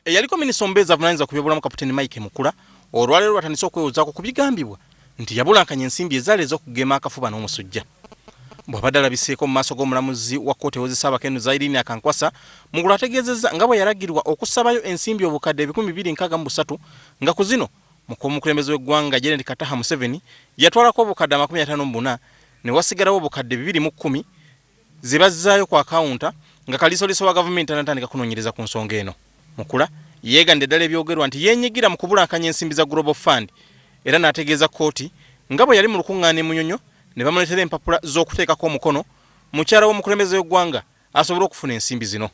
Eyaliko minisita omubeezi avunaanyizibwa ku byobulamu Kapiteeni Mike Mukula olwaleero lwatandise okwewozaako ku bigambibwa nti yabulankanya ensimbi ezaali ez'okugema akafuba n'omusujja. Bw'abadde alabiseeko mu maaso g'omulamuzi wa kkooti ewozesa abakenuzi Irene Akankwasa, Mukula ategeezezza nga bwe yalagirwa okusabayo ensimbi obukadde 263 nga ku zino muka omukulembeze w'eggwanga Janet Kataha Museveni yatwalako obukadde 54 ne wasigalawo obukadde 210 ze bazzaayo ku akawunta nga kaliisoliiso wa gavumenti tanatandika kunoonyereza ku nsonga eno. Mukula yeeganidde ddala ebyogerwa nti yeenyigira mu kubulankanya ensimbi za Global Fund era n'ategeeza kkooti nga bwe yali mu lukungaana e Munyonyo ne bamuleetera empapula z'okuteekako omukono mukyala w'omukulembeze w'eggwanga asobole okufuna ensimbi zino.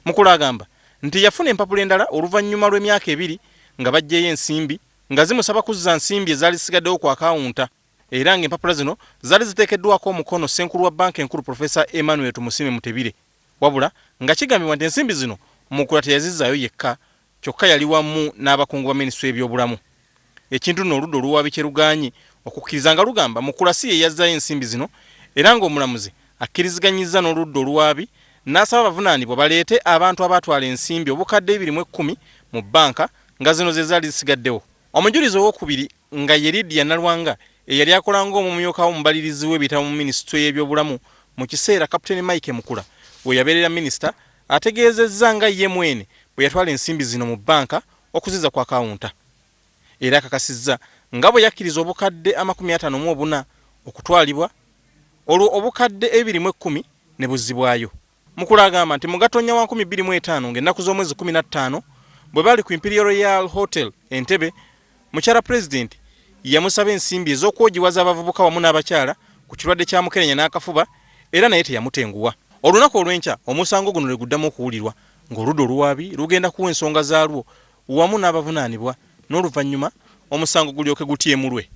Mukula agamba nti yafuna empapula endala oluvannyuma lw'emyaka ebiri nga baggyeyo ensimbi nga zimusaba kuzza nsimbi ezaali zisigaddewo ku akawunta era ng'empapula zino zaali ziteekeddwako omukono ssenkulu wa bbanka enkulu Professor Emmanuel Tumusiime Mutebile wabula nga kigambibwa nti ensimbi zino Mukula teyazizzaayo yekka kyokka yali wamu n'abakungu ba minisitule y'ebyobulamu ekintu nno oludda oluwaabi kye lugaanye okukkiriza nga lugamba Mukula si ye yazzaayo ensimbi zino era ng'omulamuzi akkiriziganyizza n'oludda oluwaabi n'asaba abavunaanibwa baleete abantu abaatwala ensimbi obukadde 210 mu bbanka nga zino ze zaali zisigaddewo. Omujulizi owookubiri nga ye Lydia Nalwanga eyali akola ng'omumyuka w'omubalirizi w'ebitabo mu minisitule y'ebyobulamu mu kiseera Kapiteeni Mike Mukula we yabeerera minisita ategeezezza nga ye mwene bwe yatwala ensimbi zino mu bbanka okuzizza ku akawunta era akakasizza nga bwe yakkiriza obukadde 54 okutwalibwa olwo obukadde 210 ne buzzibwayo. Mukula agamba nti mu Gatonnya wa 2005 ng'ennaku z'omwezi 15 bwe baali ku Imperial Royal Hotel e Ntebe, mukyala Pulezidenti yamusaba ensimbi ez'okwogiwaza abavubuka wamu n'abakyala ku kirwadde kya mukenenya n'akafuba era naye teyamutenguwa. Olunaku olw'enkya omusango guno lwe guddamu okuwulirwa ng'oludda oluwaabi lugenda kuwa ensonga zaalwo wamu n'abavunaanibwa n'oluvannyuma omusango gulyoke gutyemulwe.